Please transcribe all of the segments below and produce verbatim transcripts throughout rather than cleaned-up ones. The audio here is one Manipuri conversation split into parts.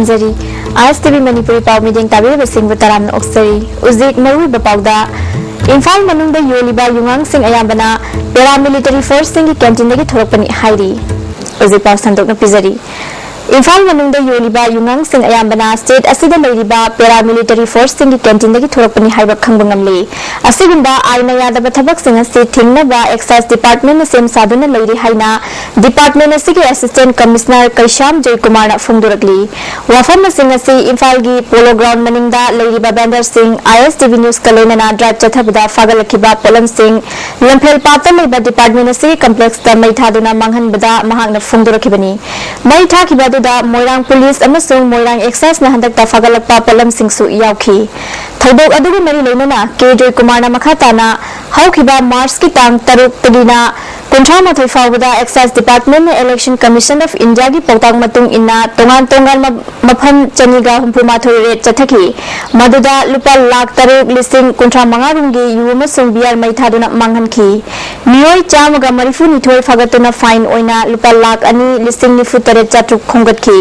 ꯊꯝꯖꯔꯤ꯫ ꯑꯥꯏ ꯑꯦꯁ ꯇꯤ ꯚꯤ ꯃꯅꯤꯄꯨꯔꯤ ꯄꯥꯎ ꯃꯤꯠꯌꯦꯡ ꯇꯥꯕꯤꯔꯤꯕꯁꯤꯡꯕꯨ ꯇꯔꯥꯝꯅ ꯑꯣꯛꯆꯔꯤ꯫ ꯍꯧꯖꯤꯛ ꯃꯔꯨꯑꯣꯏꯕ ꯄꯥꯎꯗ, ꯏꯝꯐꯥꯜ ꯃꯅꯨꯡꯗ ꯌꯣꯜꯂꯤꯕ ꯌꯨꯉꯥꯡꯁꯤꯡ ꯑꯌꯥꯝꯕꯅ ꯄꯦꯔꯥꯃꯤꯂꯤꯇꯔꯤ ꯐꯣꯔꯁꯁꯤꯡꯒꯤ ꯀꯦꯟꯇꯤꯟꯗꯒꯤ ꯊꯣꯔꯛꯄꯅꯤ ꯍꯥꯏꯔꯤ꯫ ꯍꯧꯖꯤꯛ ꯄꯥꯎ ꯁꯟꯗꯣꯛꯅ ꯄꯤꯖꯔꯤ꯫ ꯏꯝꯐꯥꯜ ꯃꯅꯨꯡꯗ ꯌꯣꯜꯂꯤꯕ ꯌꯨꯉꯥꯡꯁꯤꯡ ꯑꯌꯥꯝꯕꯅ ꯁ꯭ꯇꯦꯠ ꯑꯁꯤꯗ ꯂꯩꯔꯤꯕ ꯄꯦꯔꯥꯃꯤꯂꯤꯇꯔꯤ ꯐꯣꯔꯁꯁꯤꯡꯒꯤ ꯀꯦꯟꯇꯤꯟꯗꯒꯤ ꯊꯣꯔꯛꯄꯅꯤ ꯍꯥꯏꯕ ꯈꯪꯕ ꯉꯝꯂꯤ꯫ ꯑꯁꯤꯒꯨꯝꯕ ꯑꯥꯏꯟꯅ ꯌꯥꯗꯕ ꯊꯕꯛꯁꯤꯡ ꯑꯁꯤ ꯊꯤꯡꯅꯕ ꯑꯦꯛꯁꯥꯏꯖ ꯗꯤꯄꯥꯔꯠꯃꯦꯟꯅ ꯁꯦꯝ ꯁꯥꯗꯨꯅ ꯂꯩꯔꯤ ꯍꯥꯏꯅ ꯗꯤꯄꯥꯔꯠꯃꯦꯟ ꯑꯁꯤꯒꯤ ꯑꯦꯁꯤꯁꯇꯦꯟꯠ ꯀꯃꯤꯁꯅꯔ ꯀꯩꯁꯥꯝ ꯖꯣꯏꯀꯨꯃꯥꯔꯅ ꯐꯣꯡꯗꯣꯔꯛꯂꯤ꯫ ꯋꯥꯐꯝꯁꯤꯡ ꯑꯁꯤ ꯏꯝꯐꯥꯜꯒꯤ ꯄꯣꯂꯣ ꯒ꯭ꯔꯥꯎꯟ ꯃꯅꯤꯡꯗ ꯂꯩꯔꯤꯕ ꯚꯦꯟꯗꯔꯁꯤꯡ, ꯑꯥꯏ ꯑꯦꯁ ꯇꯤ ꯚꯤ ꯅ꯭ꯌꯨꯁꯀ ꯂꯣꯏꯅꯅ ꯗ꯭ꯔꯥꯏꯚ ꯆꯠꯊꯕꯗ ꯐꯥꯒꯠꯂꯛꯈꯤꯕ ꯄꯣꯠꯂꯝꯁꯤꯡ ꯂꯝꯐꯦꯜ ꯄꯥꯠꯇ ꯂꯩꯕ ꯗꯤꯄꯥꯔꯠꯃꯦꯟ ꯑꯁꯤꯒꯤ ꯀꯝꯄ꯭ꯂꯦꯛꯁꯇ ꯃꯩ ꯊꯥꯗꯨꯅ ꯃꯥꯡꯍꯟꯕꯗ ꯃꯍꯥꯛꯅ ꯐꯣꯡꯗꯣꯔꯛꯈꯤꯕꯅꯤ꯫ ꯃꯩ ꯊꯥꯈꯤꯕ ꯑꯗꯨꯗ ꯃꯣꯏꯔꯥꯡ ꯄꯨꯂꯤꯁ ꯑꯃꯁꯨꯡ ꯃꯣꯏꯔꯥꯡ ꯑꯦꯛꯁꯥꯏꯖꯅ ꯍꯟꯗꯛꯇ ꯐꯥꯒꯠꯂꯛꯄ ꯄꯣꯠꯂꯝꯁꯤꯡꯁꯨ ꯌꯥꯎꯈꯤ꯫ ꯊꯧꯗꯣꯛ ꯑꯗꯨꯒ ꯃꯔꯤ ꯂꯩꯅꯅ ꯀꯦ ꯖꯣꯏꯀꯨꯃꯥꯔꯅ ꯃꯈꯥ ꯇꯥꯅ ꯍꯧꯈꯤꯕ ꯃꯥꯔꯆꯀꯤ ꯇꯥꯡ ꯇꯔꯨꯛꯇꯒꯤꯅ ꯀꯨꯟꯊ꯭ꯔꯥ ꯃꯥꯊꯣꯏ ꯐꯥꯎꯕꯗ ꯑꯦꯛꯁꯥꯏꯖ ꯗꯤꯄꯥꯔꯠꯃꯦꯟꯅ Election Commission of Indiaꯒꯤ ꯄꯥꯎꯇꯥꯛ ꯃꯇꯨꯡ ꯏꯟꯅ ꯇꯣꯉꯥꯟ ꯇꯣꯉꯥꯟꯕ ꯃꯐꯝ ꯆꯅꯤꯒ ꯍꯨꯝꯐꯨ ꯃꯥꯊꯣꯏ ꯔꯦꯗ ꯆꯠꯊꯈꯤ꯫ ꯃꯗꯨꯗ ꯂꯨꯄꯥ ꯂꯥꯈ ꯇꯔꯨꯛ ꯂꯤꯁꯤꯡ ꯀꯨꯟꯊ꯭ꯔꯥ ꯃꯉꯥ ꯔꯣꯝꯒꯤ ꯌꯨ ꯑꯃꯁꯨꯡ ꯕꯤꯌꯥꯔ ꯃꯩ ꯊꯥꯗꯨꯅ ꯃꯥꯡꯍꯟꯈꯤ꯫ ꯃꯤꯑꯣꯏ ꯆꯥꯝꯃꯒ ꯃꯔꯤꯐꯨ ꯅꯤꯊꯣꯏ ꯐꯥꯒꯠꯇꯨꯅ ꯐꯥꯏꯟ ꯑꯣꯏꯅ ꯂꯨꯄꯥ ꯂꯥꯈ ꯑꯅꯤ ꯂꯤꯁꯤꯡ ꯅꯤꯐꯨ ꯇꯔꯦꯠ ꯆꯥꯇ꯭ꯔꯨꯛ ꯈꯣꯝꯒꯠꯈꯤ꯫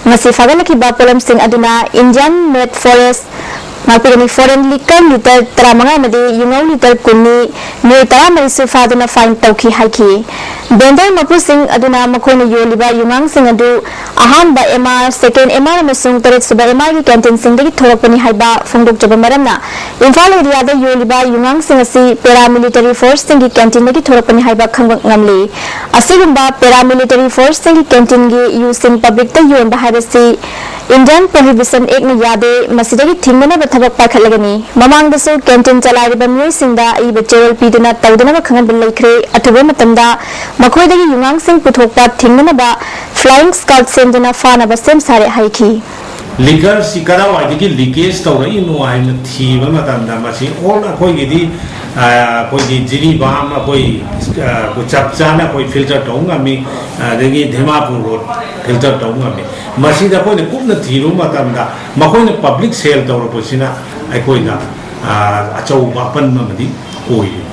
ꯉꯁꯤ ꯐꯥꯒꯠꯂꯛꯈꯤꯕ ꯄꯣꯠꯂꯝꯁꯤꯡ ꯑꯗꯨꯅ Indian made forest ꯉꯥꯛꯄꯤꯒꯅꯤ꯫ Foreign liquor litre ꯇꯔꯥꯃꯉꯥ ꯑꯃꯗꯤ ꯌꯨꯉꯧ litre ꯀꯨꯟꯅꯤ꯫ ꯃꯤꯑꯣꯏ ꯇꯔꯥꯃꯔꯤꯁꯨ ꯐꯥꯗꯨꯅ ꯐꯥꯏꯟ ꯇꯧꯈꯤ ꯍꯥꯏꯈꯤ꯫ ꯚꯦꯟꯗꯔ ꯃꯄꯨꯁꯤꯡ ꯑꯗꯨꯅ ꯃꯈꯣꯏꯅ ꯌꯣꯜꯂꯤꯕ ꯌꯨꯉꯥꯡꯁꯤꯡ ꯑꯗꯨ ꯑꯍꯥꯟꯕ ꯑꯦꯝ ꯑꯥꯔ, ꯁꯦꯀꯦꯟ ꯑꯦꯝ ꯑꯥꯔ ꯑꯃꯁꯨꯡ ꯇꯔꯦꯠꯁꯨꯕ ꯑꯦꯝ ꯑꯥꯔꯒꯤ ꯀꯦꯟꯇꯤꯟꯁꯤꯡꯗꯒꯤ ꯊꯣꯔꯛꯄꯅꯤ ꯍꯥꯏꯕ ꯐꯣꯡꯗꯣꯛꯆꯕ ꯃꯔꯝꯅ ꯏꯝꯐꯥꯜ ꯑꯦꯔꯤꯌꯥꯗ ꯌꯣꯜꯂꯤꯕ ꯌꯨꯉꯥꯡꯁꯤꯡ ꯑꯁꯤ ꯄꯦꯔꯥꯃꯤꯂꯤꯇꯔꯤ ꯐꯣꯔꯁꯁꯤꯡꯒꯤ ꯀꯦꯟꯇꯤꯟꯗꯒꯤ ꯊꯣꯔꯛꯄꯅꯤ ꯍꯥꯏꯕ ꯈꯪꯕ ꯉꯝꯂꯤ꯫ ꯑꯁꯤꯒꯨꯝꯕ ꯄꯦꯔꯥꯃꯤꯂꯤꯇꯔꯤ ꯐꯣꯔꯁꯁꯤꯡꯒꯤ ꯀꯦꯟꯇꯤꯟꯒꯤ ꯌꯨꯁꯤꯡ ꯄꯕ꯭ꯂꯤꯛꯇ ꯌꯣꯟꯕ ꯍꯥꯏꯕꯁꯤ Indian Prohibition Actꯅ ꯌꯥꯗꯦ꯫ ꯃꯁꯤꯗꯒꯤ ꯊꯤꯡꯅꯅꯕ ꯊꯕꯛ ꯄꯥꯏꯈꯠꯂꯒꯅꯤ꯫ ꯃꯃꯥꯡꯗꯁꯨ ꯀꯦꯟꯇꯤꯟ ꯆꯂꯥꯏꯔꯤꯕ ꯃꯤꯑꯣꯏꯁꯤꯡꯗ ꯑꯏꯕ ꯆꯦꯔꯣꯜ ꯄꯤꯗꯨꯅ ꯇꯧꯗꯅꯕ ꯈꯪꯍꯟꯕ ꯂꯩꯈ꯭ꯔꯦ꯫ ꯑꯊꯨꯕ ꯃꯇꯝꯗ ꯃꯈꯣꯏꯗꯒꯤ ꯌꯨꯉꯥꯡꯁꯤꯡ ꯄꯨꯊꯣꯛꯄ ꯊꯤꯡꯅꯅꯕ flying squad ꯁꯦꯝꯗꯨꯅ ꯐꯥꯅꯕ ꯁꯦꯝ ꯁꯥꯔꯦ ꯍꯥꯏꯈꯤ꯫ Liquorꯁꯤ ꯀꯗꯥꯏꯋꯥꯏꯗꯒꯤ leakage ꯇꯧꯔꯛꯏꯅꯣ ꯍꯥꯏꯅ ꯊꯤꯕ ꯃꯇꯝꯗ ꯃꯁꯤ all ꯑꯩꯈꯣꯏꯒꯤꯗꯤ, ꯑ, ꯑꯩꯈꯣꯏꯒꯤ ꯖꯤꯔꯤꯕꯥꯝ ꯑꯩꯈꯣꯏ, ꯑ, ꯆꯞ ꯆꯥꯅ ꯑꯩꯈꯣꯏ filter ꯇꯧꯕ ꯉꯝꯃꯤ, ꯑꯗꯒꯤ ꯗꯤꯃꯥꯄꯨꯔ ꯔꯣꯗ filter ꯇꯧꯕ ꯉꯝꯃꯤ꯫ ꯃꯁꯤꯗ ꯑꯩꯈꯣꯏꯅ ꯀꯨꯞꯅ ꯊꯤꯔꯨꯕ ꯃꯇꯝꯗ ꯃꯈꯣꯏꯅ public sale ꯇꯧꯔꯛꯄꯁꯤꯅ ꯑꯩꯈꯣꯏꯅ, ꯑ, ꯑꯆꯧꯕ ꯑꯄꯟꯕ ꯑꯃꯗꯤ ꯑꯣꯏꯔꯤꯕ꯫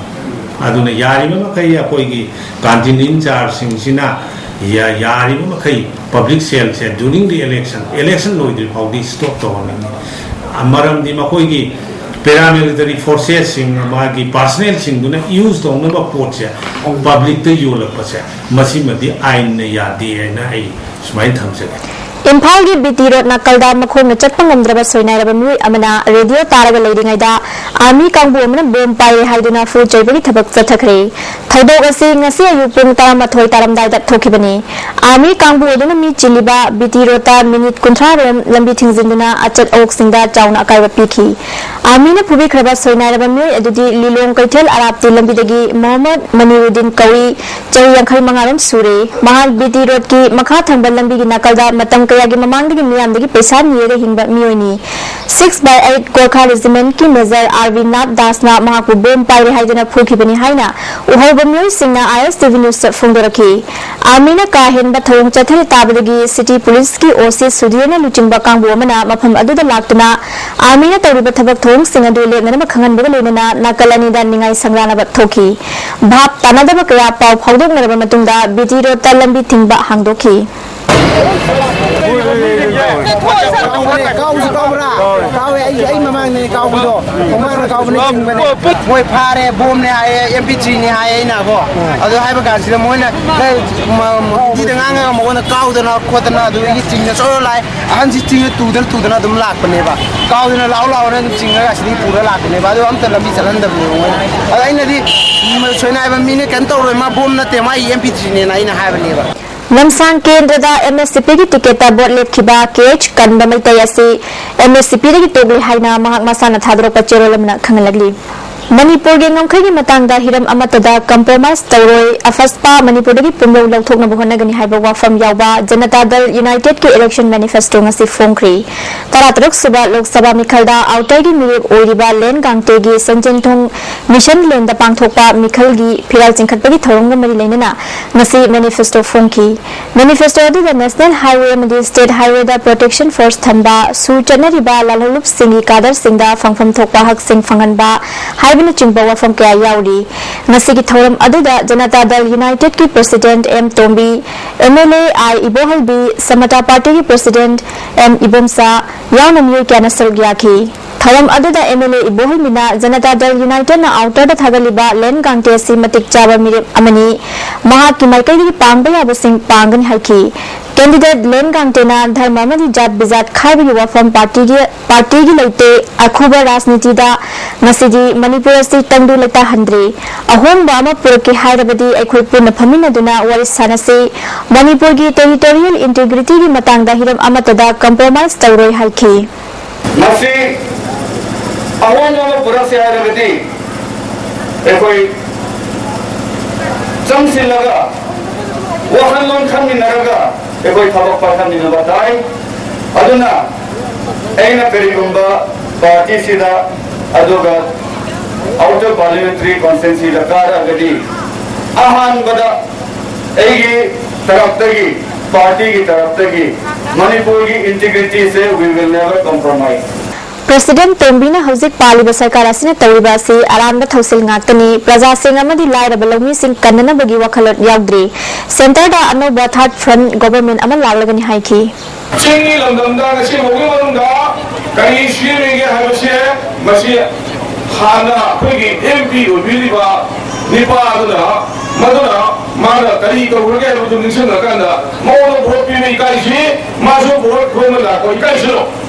ꯑꯗꯨꯅ ꯌꯥꯔꯤꯕ ꯃꯈꯩ ꯑꯩꯈꯣꯏꯒꯤ canteen in chargeꯁꯤꯡꯁꯤꯅ ꯌꯥ-, ꯌꯥꯔꯤꯕ ꯃꯈꯩ public ꯁꯦꯜꯁꯦ during the election, election ꯂꯣꯏꯗ꯭ꯔꯤ ꯐꯥꯎꯗꯤ stop ꯇꯧꯍꯟꯅꯤꯡꯉꯤ꯫ ꯃꯔꯝꯗꯤ ꯃꯈꯣꯏꯒꯤ paramilitary forcesꯁꯤꯡ, ꯃꯥꯒꯤ personnelꯁꯤꯡꯗꯨꯅ use ꯇꯧꯅꯕ ꯄꯣꯠꯁꯦ ꯄꯕ꯭ꯂꯤꯛꯇ ꯌꯣꯜꯂꯛꯄꯁꯦ, ꯃꯁꯤꯃꯗꯤ ꯑꯥꯏꯟꯅ ꯌꯥꯗꯦ ꯍꯥꯏꯅ ꯑꯩ ꯁꯨꯃꯥꯏꯅ ꯊꯝꯖꯒꯦ꯫ ꯏꯝꯐꯥꯜꯒꯤ ꯕꯤ ꯇꯤ ꯔꯣꯗ ꯅꯥꯀꯜꯗ ꯃꯈꯣꯡꯅ ꯆꯠꯄ ꯉꯝꯗ꯭ꯔꯕ ꯁꯣꯏꯅꯥꯏꯔꯕ ꯃꯤꯑꯣꯏ ꯑꯃꯅ ꯔꯦꯗꯤꯑꯣ ꯇꯥꯔꯒ ꯂꯩꯔꯤꯉꯩꯗ ꯑꯥꯔꯃꯤ ꯀꯥꯡꯕꯨ ꯑꯃꯅ ꯕꯣꯝ ꯄꯥꯏꯔꯦ ꯍꯥꯏꯗꯨꯅ ꯐꯨ ꯆꯩꯕꯒꯤ ꯊꯕꯛ ꯆꯠꯊꯈ꯭ꯔꯦ꯫ ꯊꯧꯗꯣꯛ ꯑꯁꯤ ꯉꯁꯤ ꯑꯌꯨꯛ ꯄꯨꯡ ꯇꯔꯥꯃꯥꯊꯣꯏ ꯇꯥꯔꯝꯗꯥꯏꯗ ꯊꯣꯛꯈꯤꯕꯅꯤ꯫ ꯑꯥꯔꯃꯤ ꯀꯥꯡꯕꯨ ꯑꯗꯨꯅ ꯃꯤ ꯆꯤꯜꯂꯤꯕ ꯕꯤ ꯇꯤ ꯔꯣꯗꯇ ꯃꯤꯅꯤꯠ ꯀꯨꯟꯊ꯭ꯔꯥ ꯔꯣꯝ ꯂꯝꯕꯤ ꯊꯤꯡꯖꯤꯟꯗꯨꯅ ꯑꯆꯠ ꯑꯋꯣꯛꯁꯤꯡꯗ ꯆꯥꯎꯅ ꯑꯀꯥꯏꯕ ꯄꯤꯈꯤ꯫ ꯑꯥꯔꯃꯤꯅ ꯐꯨꯕꯤꯈ꯭ꯔꯕ ꯁꯣꯏꯅꯥꯏꯔꯕ ꯃꯤꯑꯣꯏ ꯑꯗꯨꯗꯤ ꯂꯤꯂꯣꯡ ꯀꯩꯊꯦꯜ ꯑꯔꯥꯞꯇꯤ ꯂꯝꯕꯤꯗꯒꯤ ꯃꯣꯍꯝꯃꯗ ꯃꯅꯤꯔꯨꯗꯤꯟ ꯀꯧꯏ, ꯆꯍꯤ ꯌꯥꯡꯈꯩ ꯃꯉꯥ ꯔꯣꯝ ꯁꯨꯔꯦ꯫ ꯃꯍꯥꯛ ꯕꯤ ꯇꯤ ꯔꯣꯗꯀꯤ ꯃꯈꯥ ꯊꯪꯕ ꯂꯝꯕꯤꯒꯤ ꯅꯥꯀꯜꯗ ꯃꯇꯝ ꯀꯌꯥꯒꯤ ꯃꯃꯥꯡꯗꯒꯤ ꯃꯤꯌꯥꯝꯗꯒꯤ ꯄꯩꯁꯥ ꯅꯤꯔꯒ ꯍꯤꯡꯕ ꯃꯤꯑꯣꯏꯅꯤ꯫ Six by eight Gorkha Regimentꯀꯤ Major ꯑꯥꯔ ꯕꯤ ꯅꯥꯊ ꯗꯥꯁꯅ ꯃꯍꯥꯛꯄꯨ ꯕꯣꯝ ꯄꯥꯏꯔꯦ ꯍꯥꯏꯗꯨꯅ ꯐꯨꯈꯤꯕꯅꯤ ꯍꯥꯏꯅ ꯎꯍꯧꯕ ꯃꯤꯑꯣꯏꯁꯤꯡꯅ ꯑꯥꯏ ꯑꯦꯁ ꯇꯤ ꯚꯤ ꯅ꯭ꯌꯨꯁꯇ ꯐꯣꯡꯗꯣꯔꯛꯈꯤ꯫ ꯑꯥꯔꯃꯤꯅ ꯀꯥ ꯍꯦꯟꯕ ꯊꯧꯑꯣꯡ ꯆꯠꯊꯔꯤ ꯇꯥꯕꯗꯒꯤ ꯁꯤꯇꯤ ꯄꯨꯂꯤꯁꯀꯤ ꯑꯣ ꯁꯤ ꯁꯨꯙꯤꯔꯅ ꯂꯨꯆꯤꯡꯕ ꯀꯥꯡꯕꯨ ꯑꯃꯅ ꯃꯐꯝ ꯑꯗꯨꯗ ꯂꯥꯛꯇꯨꯅ ꯑꯥꯔꯃꯤꯅ ꯇꯧꯔꯤꯕ ꯊꯕꯛ ꯊꯧꯑꯣꯡꯁꯤꯡ ꯑꯗꯨ ꯂꯦꯞꯅꯅꯕ ꯈꯪꯍꯟꯕꯒ ꯂꯣꯏꯅꯅ ꯅꯥꯀꯜ ꯑꯅꯤꯗ ꯅꯤꯡꯉꯥꯏ ꯁꯪꯂꯥꯟꯅꯕ ꯊꯣꯛꯈꯤ꯫ ꯚꯥꯞ ꯇꯥꯅꯗꯕ ꯀꯌꯥ ꯄꯥꯎ ꯐꯥꯎꯗꯣꯛꯅꯔꯕ ꯃꯇꯨꯡꯗ ꯕꯤ ꯇꯤ ꯔꯣꯗꯇ ꯂꯝꯕꯤ ꯊꯤꯡꯕ ꯍꯥꯡꯗꯣꯛꯈꯤ꯫ ꯀꯥꯎꯁꯨ ꯀꯥꯎꯕ꯭ꯔꯥ? ꯀꯥꯎꯋꯦ, ꯑꯩꯁꯨ ꯑꯩ ꯃꯃꯥꯡꯗꯅꯦ ꯀꯥꯎꯕꯗꯣ꯫ ꯃꯃꯥꯡꯗ ꯀꯥꯎꯕꯅꯦ ꯊꯤꯡꯕꯅꯦ꯫ ꯃꯣꯏ ꯐꯥꯔꯦ, ꯕꯣꯝꯅꯦ ꯍꯥꯏꯌꯦ, ꯑꯦꯝ ꯄꯤ ꯊ꯭ꯔꯤꯅꯦ ꯍꯥꯏꯌꯦ꯫ ꯑꯩꯅꯀꯣ, ꯑꯗꯨ ꯍꯥꯏꯕ ꯀꯥꯟꯁꯤꯗ ꯃꯣꯏꯅ ꯍꯤꯟꯗꯤꯗ ꯉꯥꯡꯉꯒ ꯃꯉꯣꯟꯗ ꯀꯥꯎꯗꯅ ꯈꯣꯠꯇꯅ ꯑꯗꯨꯗꯒꯤ ꯆꯤꯡꯅ ꯆꯠꯂ ꯂꯥꯛꯑꯦ꯫ ꯑꯍꯟꯁꯤ ꯆꯤꯡꯅ ꯇꯨꯗꯅ ꯇꯨꯗꯅ ꯑꯗꯨꯝ ꯂꯥꯛꯄꯅꯦꯕ꯫ ꯀꯥꯎꯗꯅ ꯂꯥꯛꯑꯣ ꯂꯥꯛꯑꯣꯅ ꯑꯗꯨꯝ ꯆꯤꯡꯉꯒ ꯑꯁꯤꯗꯒꯤ ꯄꯨꯔ ꯂꯥꯛꯄꯅꯦꯕ꯫ ꯑꯗꯨ ꯑꯝꯇ ꯂꯝꯕꯤ ꯆꯠꯍꯟꯗꯕꯅꯦꯕ ꯃꯣꯏꯅ꯫ ꯑꯗꯣ ꯑꯩꯅꯗꯤ ꯁꯣꯏꯅꯥꯏꯕ ꯃꯤꯅ ꯀꯩꯝ ꯇꯧꯔꯣꯏ, ꯃꯥ ꯕꯣꯝ ꯅꯠꯇꯦ, ꯃꯥ ꯑꯦꯝ ꯄꯤ ꯊ꯭ꯔꯤꯅꯦꯅ ꯑꯩꯅ ꯍꯥꯏꯕꯅꯦꯕ꯫ ꯂꯝꯁꯥꯡ ꯀꯦꯟꯗ꯭ꯔꯗ ꯑꯦꯝ ꯑꯦꯁ ꯁꯤ ꯄꯤꯒꯤ ꯇꯤꯀꯦꯠꯇ ꯚꯣꯠ ꯂꯦꯞꯈꯤꯕ ꯀꯦ ꯑꯩꯆ ꯀꯟꯕ ꯃꯩꯇꯩ ꯑꯁꯤ ꯑꯦꯝ ꯑꯦꯁ ꯁꯤ ꯄꯤꯗꯒꯤ ꯇꯣꯛꯂꯦ ꯍꯥꯏꯅ ꯃꯍꯥꯛ ꯃꯁꯥꯅ ꯊꯥꯗꯣꯔꯛꯄ ꯆꯦꯔꯣꯜ ꯑꯃꯅ ꯈꯪꯍꯜꯂꯛꯂꯤ꯫ ꯃꯅꯤꯄꯨꯔꯒꯤ ꯉꯝꯈꯩꯒꯤ ꯃꯇꯥꯡꯗ ꯍꯤꯔꯝ ꯑꯃꯠꯇꯗ ꯀꯝꯄ꯭ꯔꯣꯃꯥꯏꯖ ꯇꯧꯔꯣꯏ, ꯑꯐꯁꯄꯥ ꯃꯅꯤꯄꯨꯔꯗꯒꯤ ꯄꯨꯝꯂꯧ ꯂꯧꯊꯣꯛꯅꯕ ꯍꯣꯠꯅꯒꯅꯤ ꯍꯥꯏꯕ ꯋꯥꯐꯝ ꯌꯥꯎꯕ ꯖꯅꯇꯥ ꯗꯜ ꯌꯨꯅꯥꯏꯇꯦꯗꯀꯤ ꯏꯂꯦꯛꯁꯟ ꯃꯦꯅꯤꯐꯦꯁꯇꯣ ꯉꯁꯤ ꯐꯣꯡꯈ꯭ꯔꯤ꯫ ꯇꯔꯥꯇꯔꯨꯛ ꯁꯨꯕ ꯂꯣꯛ ꯁꯚꯥ ꯃꯤꯈꯜꯗ ꯑꯥꯎꯇꯔꯒꯤ ꯃꯤꯔꯦꯞ ꯑꯣꯏꯔꯤꯕ ꯂꯦꯟ ꯒꯥꯡꯇꯦꯒꯤ ꯁꯟꯖꯦꯟꯊꯣꯡ ꯃꯤꯁꯟ ꯂꯦꯟꯗ ꯄꯥꯡꯊꯣꯛꯄ ꯃꯤꯈꯜꯒꯤ ꯐꯤꯔꯥꯜ ꯆꯤꯡꯈꯠꯄꯒꯤ ꯊꯧꯔꯝꯒ ꯃꯔꯤ ꯂꯩꯅꯅ ꯉꯁꯤ ꯃꯦꯅꯤꯐꯦꯁꯇꯣ ꯐꯣꯡꯈꯤ꯫ ꯃꯦꯅꯤꯐꯦꯁꯇꯣ ꯑꯗꯨꯗ ꯅꯦꯁꯅꯦꯜ ꯍꯥꯏꯋꯦ ꯑꯃꯗꯤ ꯁ꯭ꯇꯦꯠ ꯍꯥꯏꯋꯦꯗ ꯄ꯭ꯔꯣꯇꯦꯛꯁꯟ ꯐꯣꯔꯁ ꯊꯝꯕ, ꯁꯨ ꯆꯠꯅꯔꯤꯕ ꯂꯥꯜꯍꯧꯂꯨꯞꯁꯤꯡꯒꯤ ꯀꯥꯗꯔꯁꯤꯡꯗ ꯐꯪꯐꯝ ꯊꯣꯛꯄ ꯍꯛꯁꯤꯡ ꯐꯪꯍꯟꯕ, ꯍꯥꯏ ꯍꯥꯏꯕꯅꯆꯤꯡꯕ ꯋꯥꯐꯝ ꯀꯌꯥ ꯌꯥꯎꯔꯤ꯫ ꯉꯁꯤꯒꯤ ꯊꯧꯔꯝ ꯑꯗꯨꯗ ꯖꯅꯇꯥ ꯗꯜ ꯌꯨꯅꯥꯏꯇꯦꯗꯀꯤ president M Tombi, M L A I Ibohalbi, Samata ꯄꯥꯔꯇꯤꯒꯤ ꯄ꯭ꯔꯁꯤꯗꯦꯟꯠ ꯑꯦꯝ ꯏꯕꯣꯝꯆꯥ ꯌꯥꯎꯅ ꯃꯤꯑꯣꯏ ꯀꯌꯥꯅ ꯁꯔꯨꯛ ꯌꯥꯈꯤ꯫ ꯊꯧꯔꯝ ꯑꯗꯨꯗ ꯑꯦꯝ ꯑꯦꯜ ꯑꯦ ꯏꯕꯣꯍꯜꯕꯤꯅ ꯖꯅꯇꯥ ꯗꯜ ꯌꯨꯅꯥꯏꯇꯦꯗꯅ ꯑꯥꯎꯇꯔꯗ ꯊꯥꯒꯠꯂꯤꯕ ꯂꯦꯟ ꯒꯥꯡꯇꯦ ꯑꯁꯤ ꯃꯇꯤꯛ ꯆꯥꯕ ꯃꯤꯔꯦꯞ ꯑꯃꯅꯤ, ꯃꯍꯥꯛꯀꯤ ꯃꯥꯏꯀꯩꯗꯒꯤ ꯄꯥꯡꯕ ꯌꯥꯕꯁꯤꯡ ꯄꯥꯡꯒꯅꯤ ꯍꯥꯏꯈꯤ꯫ ꯀꯦꯟꯗꯤꯗꯦꯠ ꯂꯦꯟ ꯒꯥꯡꯇꯦꯅ ꯙꯔꯃ ꯑꯃꯗꯤ ꯖꯥꯠ ꯕꯤꯖꯥꯠ ꯈꯥꯏꯕꯒꯤ ꯋꯥꯐꯝ ꯄꯥꯔꯇꯤꯒꯤ, ꯄꯥꯔꯇꯤꯒꯤ ꯂꯩꯇꯦ꯫ ꯑꯈꯨꯕ ꯔꯥꯖꯅꯤꯇꯤꯗ ꯉꯁꯤꯗꯤ ꯃꯅꯤꯄꯨꯔ ꯑꯁꯤ ꯇꯪꯗꯨ ꯂꯩꯇꯥꯍꯟꯗ꯭ꯔꯤ꯫ ꯑꯍꯣꯡꯕ ꯑꯃ ꯄꯨꯔꯛꯀꯦ ꯍꯥꯏꯔꯕꯗꯤ ꯑꯩꯈꯣꯏ ꯄꯨꯟꯅ ꯐꯝꯃꯤꯟꯅꯗꯨꯅ ꯋꯥꯔꯤ ꯁꯥꯟꯅꯁꯤ꯫ ꯃꯅꯤꯄꯨꯔꯒꯤ ꯇꯦꯔꯤꯇꯣꯔꯤꯌꯦꯜ ꯏꯟꯇꯤꯒ꯭ꯔꯤꯇꯤꯒꯤ ꯃꯇꯥꯡꯗ ꯍꯤꯔꯝ ꯑꯃꯠꯇꯗ ꯀꯝꯄ꯭ꯔꯣꯃꯥꯏꯁ ꯇꯧꯔꯣꯏ ꯍꯥꯏꯈꯤ꯫ ꯃꯁꯤ ꯑꯍꯣꯡꯕ ꯑꯃ ꯄꯨꯔꯛꯁꯦ ꯍꯥꯏꯔꯒꯗꯤ ꯑꯩꯈꯣꯏ ꯆꯪꯁꯤꯜꯂꯒ ꯋꯥꯈꯜꯂꯣꯟ ꯈꯟꯃꯤꯟꯅꯔꯒ ꯑꯩꯈꯣꯏ ꯊꯕꯛ ꯄꯥꯏꯈꯠꯃꯤꯟꯅꯕ ꯇꯥꯏ꯫ ꯑꯗꯨꯅ ꯑꯩꯅ ꯀꯔꯤꯒꯨꯝꯕ ꯄꯥꯔꯇꯤꯁꯤꯗ ꯑꯗꯨꯒ ꯑꯥꯎꯇꯔ ꯄꯥꯔꯂꯤꯌꯥꯃꯦꯟꯇꯔꯤ ꯀꯣꯟꯁꯇꯤꯇ꯭ꯋꯦꯟꯁꯤꯗ ꯀꯥꯔꯛꯑꯒꯗꯤ ꯑꯍꯥꯟꯕꯗ ꯑꯩꯒꯤ ꯇꯔꯞꯇꯒꯤ, ꯄꯥꯔꯇꯤꯒꯤ ꯇꯔꯞꯇꯒꯤ ꯃꯅꯤꯄꯨꯔꯒꯤ ꯏꯟꯇꯤꯒ꯭ꯔꯤꯇꯤꯁꯦ we will never compromise꯫ President ꯇꯣꯝꯕꯤꯅ ꯍꯧꯖꯤꯛ ꯄꯥꯜꯂꯤꯕ ꯁꯔꯀꯥꯔ ꯑꯁꯤꯅ ꯇꯧꯔꯤꯕ ꯑꯁꯤ ꯑꯔꯥꯟꯕ ꯊꯧꯁꯤꯜ ꯉꯥꯛꯇꯅꯤ꯫ ꯄ꯭ꯔꯖꯥꯁꯤꯡ ꯑꯃꯗꯤ ꯂꯥꯏꯔꯕ ꯂꯧꯃꯤꯁꯤꯡ ꯀꯟꯅꯅꯕꯒꯤ ꯋꯥꯈꯜꯂꯣꯟ ꯌꯥꯎꯗ꯭ꯔꯤ꯫ ꯁꯦꯟꯇꯔꯗ ꯑꯅꯧꯕ ꯊꯥꯔꯠ ꯐ꯭ꯔꯟꯠ ꯒꯣꯚꯔꯟꯃꯦꯟꯠ ꯑꯃ ꯂꯥꯛꯂꯒꯅꯤ ꯍꯥꯏꯈꯤ꯫ ꯆꯤꯡꯒꯤ ꯂꯝꯗꯝꯗ ꯉꯁꯤ ꯐꯥꯎꯒꯤ ꯃꯅꯨꯡꯗ ꯀꯔꯤ ꯁꯤꯖꯤꯟꯅꯔꯤꯒꯦ ꯍꯥꯏꯕꯁꯦ ꯃꯁꯤ ꯍꯥꯟꯅ ꯑꯩꯈꯣꯏꯒꯤ ꯑꯦꯝ ꯄꯤ ꯑꯣꯏꯕꯤꯔꯤꯕ ꯅꯤꯄꯥ ꯑꯗꯨꯅ, ꯃꯗꯨꯅ ꯃꯥꯅ ꯀꯔꯤ ꯇꯧꯈ꯭ꯔꯒꯦ ꯍꯥꯏꯕꯗꯨ ꯅꯤꯡꯁꯤꯡꯉꯀꯥꯟꯗ ꯃꯉꯣꯟꯗ ꯚꯣꯠ ꯄꯤꯕ ꯏꯀꯥꯏꯁꯤ, ꯃꯥꯁꯨ ꯚꯣꯠ ꯈꯣꯝꯕ ꯂꯥꯛꯄ ꯏꯀꯥꯏꯁꯤꯅꯣ꯫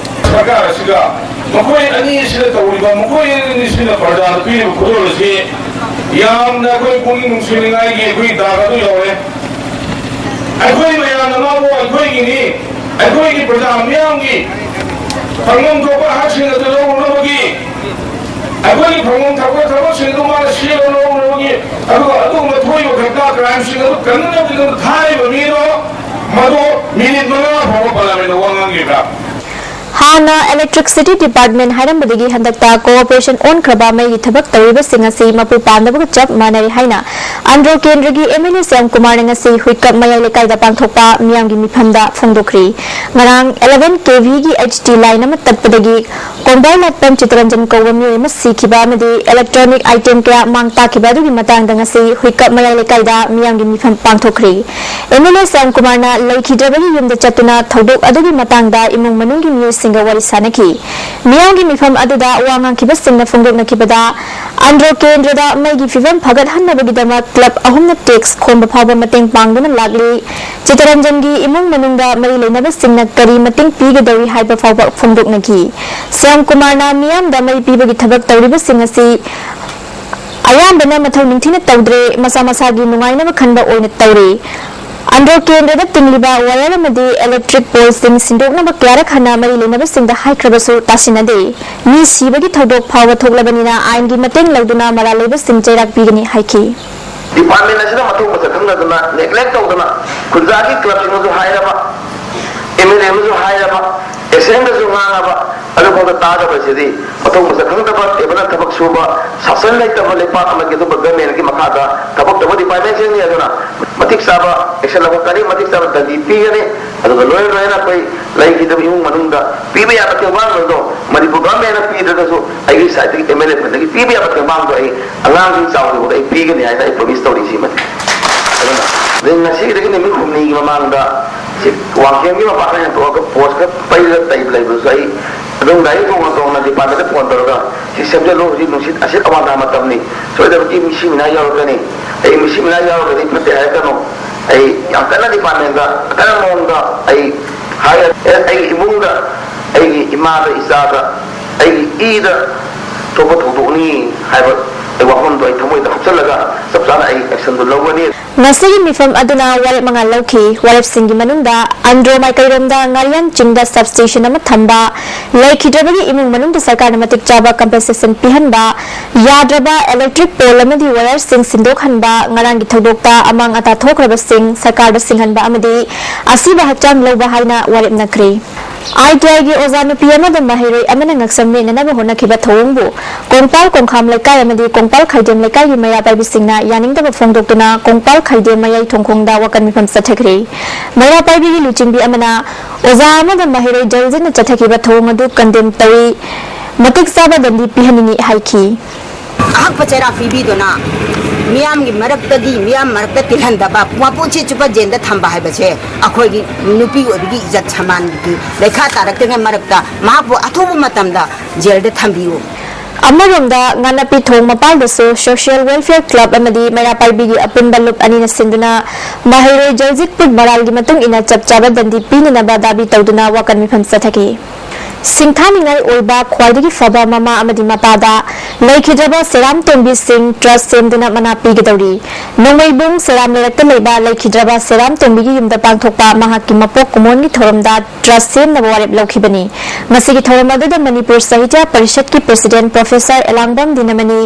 ꯁꯔꯀꯥꯔ ꯑꯁꯤꯒ ꯃꯈꯣꯏ ꯑꯅꯤ ꯑꯁꯤꯅ ꯇꯧꯔꯤꯕ, ꯃꯈꯣꯏ ꯑꯅꯤꯁꯤꯅ ꯄ꯭ꯔꯖꯥꯗ ꯄꯤꯔꯤꯕ ꯈꯨꯗꯣꯜ ꯑꯁꯤ ꯌꯥꯝꯅ ꯑꯩꯈꯣꯏ ꯄꯨꯛꯅꯤꯡ ꯅꯨꯡꯁꯤꯅꯤꯡꯉꯥꯏꯒꯤ ꯑꯩꯈꯣꯏ ꯗꯥꯛ ꯑꯗꯨ ꯌꯧꯔꯦ꯫ ꯑꯩꯈꯣꯏ ꯃꯌꯥꯝꯅ ꯃꯥꯕꯨ ꯑꯩꯈꯣꯏꯒꯤꯅꯤ, ꯑꯩꯈꯣꯏꯒꯤ ꯄ꯭ꯔꯖꯥ ꯃꯤꯌꯥꯝꯒꯤ ꯐꯪꯐꯝ ꯊꯣꯛꯄ ꯍꯛꯁꯤꯡ ꯑꯗꯨ ꯂꯧꯔꯨꯅꯕꯒꯤ, ꯑꯩꯈꯣꯏꯒꯤ ꯐꯪꯐꯝ ꯊꯣꯛꯄ ꯊꯕꯛꯁꯤꯡ ꯑꯗꯨ ꯃꯥꯅ ꯁꯤꯜꯂ ꯂꯧꯔꯨꯅꯕꯒꯤ, ꯑꯗꯨꯒ ꯑꯗꯨꯒꯨꯝꯕ ꯊꯣꯛꯏꯕ ꯈꯛꯇ ꯀ꯭ꯔꯥꯏꯝꯁꯤꯡ ꯑꯗꯨ ꯀꯟꯅꯕꯒꯤꯗꯃꯛ ꯊꯥꯔꯤꯕ ꯃꯤꯗꯣ ꯃꯗꯨ ꯃꯤꯅꯤꯠ ꯃꯉꯥ ꯐꯥꯎꯕ ꯄꯥꯔꯂꯤꯌꯥꯃꯦꯟꯗ ꯋꯥ ꯉꯥꯡꯈꯤꯕ꯭ꯔꯥ? ꯍꯥꯟꯅ Electricity Department ꯍꯥꯏꯔꯝꯕꯗꯒꯤ ꯍꯟꯗꯛꯇ Corporation ꯑꯣꯟꯈ꯭ꯔꯕ ꯃꯩꯒꯤ ꯊꯕꯛ ꯇꯧꯔꯤꯕꯁꯤꯡ ꯑꯁꯤ ꯃꯄꯨ ꯄꯥꯟꯗꯕꯒ ꯆꯞ ꯃꯥꯟꯅꯔꯦ ꯍꯥꯏꯅ ꯑꯟꯗ꯭ꯔꯣ ꯀꯦꯟꯗ꯭ꯔꯒꯤ M L A ꯁ꯭ꯌꯥꯝ ꯀꯨꯃꯥꯔꯅ ꯉꯁꯤ ꯍꯨꯏꯀꯞ ꯃꯌꯥꯏ ꯂꯩꯀꯥꯏꯗ ꯄꯥꯡꯊꯣꯛꯄ ꯃꯤꯌꯥꯝꯒꯤ ꯃꯤꯐꯝꯗ ꯐꯣꯡꯗꯣꯛꯈ꯭ꯔꯤ꯫ ꯉꯔꯥꯡ eleven K V ꯒꯤ H T line ꯑꯃ ꯇꯠꯄꯗꯒꯤ ꯀꯣꯡꯕꯥꯏ ꯂꯥꯠꯄꯝ ꯆꯤꯇꯔꯟꯖꯟ ꯀꯧꯕ ꯃꯤꯑꯣꯏ ꯑꯃ ꯁꯤꯈꯤꯕ ꯑꯃꯗꯤ electronic item ꯀꯌꯥ ꯃꯥꯡ ꯇꯥꯛꯈꯤꯕ ꯑꯗꯨꯒꯤ ꯃꯇꯥꯡꯗ ꯉꯁꯤ ꯍꯨꯏꯀꯞ ꯃꯌꯥꯏ ꯂꯩꯀꯥꯏꯗ ꯃꯤꯌꯥꯝꯒꯤ ꯃꯤꯐꯝ ꯄꯥꯡꯊꯣꯛꯈ꯭ꯔꯤ꯫ M L A ꯁ꯭ꯌꯥꯝ ꯀꯨꯃꯥꯔꯅ ꯂꯩꯈꯤꯗ꯭ꯔꯕꯒꯤ ꯌꯨꯝꯗ ꯆꯠꯇꯨꯅ ꯊꯧꯗꯣꯛ ꯑꯗꯨꯒꯤ ꯃꯇꯥꯡꯗ ꯏꯃꯨꯡ ꯃꯅꯨꯡꯒꯤ ꯃꯤꯑꯣꯏꯁꯤꯡꯒ ꯋꯥꯔꯤ ꯁꯥꯅꯈꯤ꯫ ꯃꯤꯌꯥꯝꯒꯤ ꯃꯤꯐꯝ ꯑꯗꯨꯗ ꯋꯥ ꯉꯥꯡꯈꯤꯕꯁꯤꯡꯅ ꯐꯣꯡꯗꯣꯛꯅꯈꯤꯕꯗ, ꯑꯟꯗ꯭ꯔꯣ ꯀꯦꯟꯗ꯭ꯔꯗ ꯃꯩꯒꯤ ꯐꯤꯕꯝ ꯐꯒꯠꯍꯟꯅꯕꯒꯤꯗꯃꯛ club ꯑꯍꯨꯝꯅ tax ꯈꯣꯝꯕ ꯐꯥꯎꯕ ꯃꯇꯦꯡ ꯄꯥꯡꯗꯨꯅ ꯂꯥꯛꯂꯤ꯫ ꯆꯤꯇꯔꯟꯖꯟꯒꯤ ꯏꯃꯨꯡ ꯃꯅꯨꯡꯗ ꯃꯔꯤ ꯂꯩꯅꯕꯁꯤꯡꯅ ꯀꯔꯤ ꯃꯇꯦꯡ ꯄꯤꯒꯗꯧꯔꯤ ꯍꯥꯏꯕ ꯐꯥꯎꯕ ꯐꯣꯡꯗꯣꯛꯅꯈꯤ꯫ ꯁ꯭ꯌꯥꯝ ꯀꯨꯃꯥꯔꯅ ꯃꯤꯌꯥꯝꯗ ꯃꯩ ꯄꯤꯕꯒꯤ ꯊꯕꯛ ꯇꯧꯔꯤꯕꯁꯤꯡ ꯑꯁꯤ ꯑꯌꯥꯝꯕꯅ ꯃꯊꯧ ꯅꯤꯡꯊꯤꯅ ꯇꯧꯗ꯭ꯔꯦ, ꯃꯁꯥ ꯃꯁꯥꯒꯤ ꯅꯨꯡꯉꯥꯏꯅꯕ ꯈꯟꯕ ꯑꯣꯏꯅ ꯇꯧꯔꯤ꯫ ꯑꯟꯗ꯭ꯔꯣ ꯀꯦꯟꯗ꯭ꯔꯗ ꯇꯤꯡꯂꯤꯕ wire ꯑꯃꯗꯤ electric poleꯁꯤꯡ ꯁꯤꯟꯗꯣꯛꯅꯕ ꯀꯌꯥꯔꯛ ꯍꯟꯅ ꯃꯔꯤ ꯂꯩꯅꯕꯁꯤꯡꯗ ꯍꯥꯏꯈ꯭ꯔꯕꯁꯨ ꯇꯥꯁꯤꯟꯅꯗꯦ꯫ ꯃꯤ ꯁꯤꯕꯒꯤ ꯊꯧꯗꯣꯛ ꯐꯥꯎꯕ ꯊꯣꯛꯂꯕꯅꯤꯅ ꯑꯥꯏꯟꯒꯤ ꯃꯇꯦꯡ ꯂꯧꯗꯨꯅ ꯃꯔꯥꯜ ꯂꯩꯕꯁꯤꯡ ꯆꯩꯔꯥꯛ ꯄꯤꯒꯅꯤ ꯍꯥꯏꯈꯤ꯫ Department ꯑꯁꯤꯅ ꯃꯊꯧ ꯃꯁꯛ ꯈꯪꯗꯗꯅ, neglect ꯇꯧꯗꯅ, ꯈꯨꯟꯖꯥꯒꯤ clubꯁꯤꯡꯅꯁꯨ ꯍꯥꯏꯔꯕ, M L A ꯑꯃꯁꯨ ꯍꯥꯏꯔꯕ, assemblyꯗꯁꯨ ꯉꯥꯡꯉꯕ, ꯑꯗꯨꯐꯥꯎꯗ ꯇꯥꯗꯕꯁꯤꯗꯤ ꯃꯊꯧ ꯃꯁꯛ ꯈꯪꯗꯕ, ꯇꯦꯕꯜꯅ ꯊꯕꯛ ꯁꯨꯕ, ꯁꯥꯁꯟ ꯂꯩꯇꯕ ꯂꯩꯄꯥꯛ ꯑꯃꯒꯤ ꯑꯗꯨꯒꯨꯝꯕ governmentꯀꯤ ꯃꯈꯥꯗ ꯊꯕꯛ ꯇꯧꯕ departmentꯁꯤꯡꯅꯤ꯫ ꯑꯗꯨꯅ ꯃꯇꯤꯛ ꯆꯥꯕ action ꯂꯧꯔꯛꯀꯅꯤ, ꯃꯇꯤꯛ ꯆꯥꯕ ꯗꯟꯗꯤ ꯄꯤꯒꯅꯤ꯫ ꯑꯗꯨꯒ ꯂꯣꯏꯅ ꯂꯣꯏꯅꯅ ꯑꯩꯈꯣꯏ ꯂꯩꯈꯤꯗꯕ ꯏꯃꯨꯡ ꯃꯅꯨꯡꯗ ꯄꯤꯕ ꯌꯥꯕ ꯇꯦꯡꯕꯥꯡꯗꯣ ꯃꯅꯤꯄꯨꯔ governmentꯅ ꯄꯤꯗ꯭ꯔꯒꯁꯨ ꯑꯩꯒꯤ sideꯇꯒꯤ M L A fundꯗꯒꯤ ꯄꯤꯕ ꯌꯥꯕ ꯇꯦꯡꯕꯥꯡꯗꯣ ꯑꯩ ꯑꯉꯥꯡꯁꯤꯡ ꯆꯥꯎꯗ꯭ꯔꯤꯐꯥꯎꯗ ꯑꯩ ꯄꯤꯒꯅꯤ ꯍꯥꯏꯅ ꯑꯩ promise ꯇꯧꯔꯤ꯫ ꯁꯤꯃꯗꯤ ꯑꯗꯨꯅ ꯑꯗꯩ ꯉꯁꯤꯗꯒꯤ ꯅꯨꯃꯤꯠ ꯍꯨꯝꯅꯤꯒꯤ ꯃꯃꯥꯡꯗ ꯁꯤ ꯋꯥꯡꯈꯦꯝꯒꯤ ꯃꯄꯥ ꯈꯔ ꯍꯦꯟꯇꯣꯛꯑꯒ post ꯈꯔ ꯄꯩꯔꯒ ꯇꯩꯕ ꯂꯩꯕꯗꯨꯁꯨ ꯑꯩ ꯑꯗꯨꯝ ꯒꯥꯔꯤ ꯇꯣꯡꯅ ꯇꯣꯡꯅ departmentꯗ phone ꯇꯧꯔꯒ ꯁꯤ ꯁꯦꯝꯖꯤꯜꯂꯨ, ꯍꯧꯖꯤꯛ ꯅꯨꯡꯁꯤꯠ ꯑꯁꯤꯠ ꯑꯋꯥꯡꯊꯥ ꯃꯇꯝꯅꯤ, ꯁꯣꯏꯗꯅꯃꯛꯀꯤ ꯃꯤꯁꯤ ꯃꯤꯅꯥ ꯌꯥꯎꯔꯛꯀꯅꯤ, ꯑꯩ ꯃꯤꯁꯤ ꯃꯤꯅꯥ ꯌꯥꯎꯔꯒꯗꯤ ꯐꯠꯇꯦ ꯍꯥꯏꯔꯛꯀꯅꯨ꯫ ꯑꯩ ꯌꯥꯝ ꯀꯟꯅ departmentꯗ ꯑꯀꯟꯕ ꯃꯑꯣꯡꯗ ꯑꯩ ꯍꯥꯏ, ꯑꯩꯒꯤ ꯏꯃꯨꯡꯗ ꯑꯩꯒꯤ ꯏꯃꯥꯗ, ꯏꯆꯥꯗ, ꯑꯩꯒꯤ ꯏꯗ ꯊꯣꯛꯄ ꯊꯧꯗꯣꯛꯅꯤ ꯍꯥꯏꯕ ꯑꯩ ꯋꯥꯐꯝꯗꯣ ꯑꯩ ꯊꯃꯣꯏꯗ ꯍꯥꯞꯆꯤꯜꯂꯒ ꯆꯞ ꯆꯥꯅ ꯑꯩ actionꯗꯨ ꯂꯧꯒꯅꯤ꯫ ꯉꯁꯤꯒꯤ ꯃꯤꯐꯝ ꯑꯗꯨꯅ ꯋꯥꯔꯦꯞ ꯃꯉꯥ ꯂꯧꯈꯤ꯫ ꯋꯥꯔꯦꯞꯁꯤꯡꯒꯤ ꯃꯅꯨꯡꯗ ꯑꯟꯗ꯭ꯔꯣ ꯃꯥꯏꯀꯩꯔꯣꯝꯗ ꯉꯥꯔꯤꯌꯥꯟ ꯆꯤꯡꯗ substation ꯑꯃ ꯊꯝꯕ, ꯂꯩꯈꯤꯗ꯭ꯔꯕꯒꯤ ꯏꯃꯨꯡ ꯃꯅꯨꯡꯗ ꯁꯔꯀꯥꯔꯅ ꯃꯇꯤꯛ ꯆꯥꯕ compensation ꯄꯤꯍꯟꯕ, ꯌꯥꯗ꯭ꯔꯕ electric pole ꯑꯃꯗꯤ wireꯁꯤꯡ ꯁꯤꯟꯗꯣꯛꯍꯟꯕ, ꯉꯔꯥꯡꯒꯤ ꯊꯧꯗꯣꯛꯇ ꯑꯃꯥꯡ ꯑꯇꯥ ꯊꯣꯛꯈ꯭ꯔꯕꯁꯤꯡ ꯁꯔꯀꯥꯔꯗ ꯁꯤꯡꯍꯟꯕ ꯑꯃꯗꯤ ꯑꯁꯤꯕ ꯍꯛꯆꯥꯡ ꯂꯧꯕ ꯍꯥꯏꯅ ꯋꯥꯔꯦꯞꯅꯈ꯭ꯔꯦ꯫ ꯑꯥꯏ ꯇꯤ ꯑꯥꯏꯒꯤ ꯑꯣꯖꯥ ꯅꯨꯄꯤ ꯑꯃꯗ ꯃꯍꯩꯔꯣꯏ ꯑꯃꯅ ꯉꯛꯁꯝ ꯃꯦꯠꯅꯅꯕ ꯍꯣꯠꯅꯈꯤꯕ ꯊꯧꯑꯣꯡꯕꯨ ꯀꯣꯡꯄꯥꯜ ꯀꯣꯡꯈꯥꯝ ꯂꯩꯀꯥꯏ ꯑꯃꯗꯤ ꯀꯣꯡꯄꯥꯜ ꯈꯥꯏꯗꯦꯝ ꯂꯩꯀꯥꯏꯒꯤ ꯃꯩꯔꯥ ꯄꯥꯏꯕꯤꯁꯤꯡꯅ ꯌꯥꯅꯤꯡꯗꯕ ꯐꯣꯡꯗꯣꯛꯇꯨꯅ ꯀꯣꯡꯄꯥꯜ ꯈꯥꯏꯗꯦꯝ ꯃꯌꯥꯏ ꯊꯣꯡꯈꯣꯡꯗ ꯋꯥꯀꯟ ꯃꯤꯐꯝ ꯆꯠꯊꯈ꯭ꯔꯦ꯫ ꯃꯩꯔꯥ ꯄꯥꯏꯕꯤꯒꯤ ꯂꯨꯆꯤꯡꯕꯤ ꯑꯃꯅ ꯑꯣꯖꯥ ꯑꯃꯗ ꯃꯍꯩꯔꯣꯏ ꯖꯜꯖꯤꯠꯅ ꯆꯠꯊꯈꯤꯕ ꯊꯧꯑꯣꯡ ꯑꯗꯨ ꯀꯟꯗꯦꯝ ꯇꯧꯏ, ꯃꯇꯤꯛ ꯆꯥꯕ ꯗꯟꯗꯤ ꯄꯤꯍꯟꯅꯤꯡꯏ ꯍꯥꯏꯈꯤ꯫ ꯑꯍꯛꯄ ꯆꯩꯔꯥꯛ ꯄꯤꯕꯤꯗꯨꯅ ꯃꯤꯌꯥꯝꯒꯤ ꯃꯔꯛꯇꯒꯤ, ꯃꯤꯌꯥꯝ ꯃꯔꯛꯇ ꯇꯤꯜꯍꯟꯗꯕ, ꯃꯄꯨꯟꯁꯤ ꯆꯨꯞꯄ ꯖꯦꯜꯗ ꯊꯝꯕ ꯍꯥꯏꯕꯁꯦ ꯑꯩꯈꯣꯏꯒꯤ ꯅꯨꯄꯤ ꯑꯣꯏꯕꯒꯤ ꯏꯖꯠ ꯁꯃꯥꯟꯒꯤ ꯂꯩꯈꯥ ꯇꯥꯔꯛꯇ꯭ꯔꯤꯉꯩ ꯃꯔꯛꯇ ꯃꯍꯥꯛꯄꯨ ꯑꯊꯨꯕ ꯃꯇꯝꯗ ꯖꯦꯜꯗ ꯊꯝꯕꯤꯌꯨ꯫ ꯑꯃꯔꯣꯝꯗ ꯉꯥꯅꯄꯤ ꯊꯣꯡ ꯃꯄꯥꯜꯗꯁꯨ ꯁꯣꯁꯤꯌꯦꯜ ꯋꯦꯜꯐꯤꯌꯔ ꯀ꯭ꯂꯕ ꯑꯃꯗꯤ ꯃꯩꯔꯥ ꯄꯥꯏꯕꯤꯒꯤ ꯑꯄꯨꯟꯕ ꯂꯨꯞ ꯑꯅꯤꯅ ꯁꯤꯟꯗꯨꯅ ꯃꯍꯩꯔꯣꯏ ꯖꯜꯖꯤꯠꯄꯨ ꯃꯔꯥꯜꯒꯤ ꯃꯇꯨꯡ ꯏꯟꯅ ꯆꯞ ꯆꯥꯕ ꯗꯟꯗꯤ ꯄꯤꯅꯅꯕ ꯗꯥꯕꯤ ꯇꯧꯗꯨꯅ ꯋꯥꯀꯟ ꯃꯤꯐꯝ ꯆꯠꯊꯈꯤ꯫ ꯁꯤꯡꯊꯥꯅꯤꯡꯉꯥꯏ ꯑꯣꯏꯕ ꯈ꯭ꯋꯥꯏꯗꯒꯤ ꯐꯕ ꯃꯃꯥ ꯑꯃꯗꯤ ꯃꯄꯥꯗ ꯂꯩꯈꯤꯗ꯭ꯔꯕ ꯁꯦꯔꯥꯝ ꯇꯣꯝꯕꯤ ꯁꯤꯡ ꯇ꯭ꯔꯁ ꯁꯦꯝꯗꯨꯅ ꯃꯅꯥ ꯄꯤꯒꯗꯧꯔꯤ꯫ ꯅꯣꯡꯃꯩꯕꯨꯡ ꯁꯦꯔꯥꯝ ꯂꯩꯔꯛꯇ ꯂꯩꯕ ꯂꯩꯈꯤꯗ꯭ꯔꯕ ꯁꯦꯔꯥꯝ ꯇꯣꯝꯕꯤꯒꯤ ꯌꯨꯝꯗ ꯄꯥꯡꯊꯣꯛꯄ ꯃꯍꯥꯛꯀꯤ ꯃꯄꯣꯛ ꯀꯨꯝꯑꯣꯟꯒꯤ ꯊꯧꯔꯝꯗ ꯇ꯭ꯔꯁ ꯁꯦꯝꯅꯕ ꯋꯥꯔꯦꯞ ꯂꯧꯈꯤꯕꯅꯤ꯫ ꯃꯁꯤꯒꯤ ꯊꯧꯔꯝ ꯑꯗꯨꯗ ꯃꯅꯤꯄꯨꯔ ꯁꯥꯍꯤꯇ꯭ꯌ ꯄꯔꯤꯁꯠꯀꯤ ꯄ꯭ꯔꯁꯤꯗꯦꯟꯠ ꯄ꯭ꯔꯣꯐꯦꯁꯔ ꯑꯦꯂꯥꯡꯕꯝ ꯗꯤꯅꯃꯅꯤ,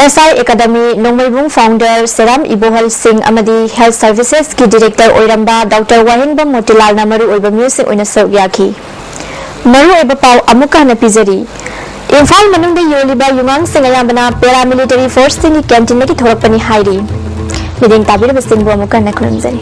ꯑꯦꯁ ꯑꯥꯏ ꯑꯦꯀꯥꯗꯃꯤ ꯅꯣꯡꯃꯩꯕꯨꯡ ꯐꯥꯎꯟꯗꯔ ꯁꯦꯔꯥꯝ ꯏꯕꯣꯍꯜ ꯁꯤꯡ ꯑꯃꯗꯤ ꯍꯦꯜꯊ ꯁꯔꯚꯤꯁꯦꯁꯀꯤ ꯗꯤꯔꯦꯛꯇꯔ ꯑꯣꯏꯔꯝꯕ ꯗꯣꯛꯇꯔ ꯋꯥꯍꯦꯡꯕꯝ ꯃꯣꯇꯤꯂꯥꯜꯅ ꯃꯔꯨꯑꯣꯏꯕ ꯃꯤꯑꯣꯏꯁꯤꯡ ꯑꯣꯏꯅ ꯁꯔꯨꯛ ꯌꯥꯈꯤ꯫ ꯃꯔꯨꯑꯣꯏꯕ ꯄꯥꯎ ꯑꯃꯨꯛꯀ ꯍꯟꯅ ꯄꯤꯖꯔꯤ꯫ ꯏꯝꯐꯥꯜ ꯃꯅꯨꯡꯗ ꯌꯣꯜꯂꯤꯕ ꯌꯨꯉꯥꯡꯁꯤꯡ ꯑꯌꯥꯝꯕꯅ ꯄꯦꯔꯥꯃꯤꯂꯤꯇꯔꯤ ꯐꯣꯔꯁꯁꯤꯡꯒꯤ ꯀꯦꯟꯇꯤꯟꯗꯒꯤ ꯊꯣꯔꯛꯄꯅꯤ ꯍꯥꯏꯔꯤ꯫ ꯃꯤꯠꯌꯦꯡ ꯇꯥꯕꯤꯔꯤꯕꯁꯤꯡꯕꯨ ꯑꯃꯨꯛꯀ ꯍꯟꯅ ꯈꯨꯔꯨꯝꯖꯔꯤ꯫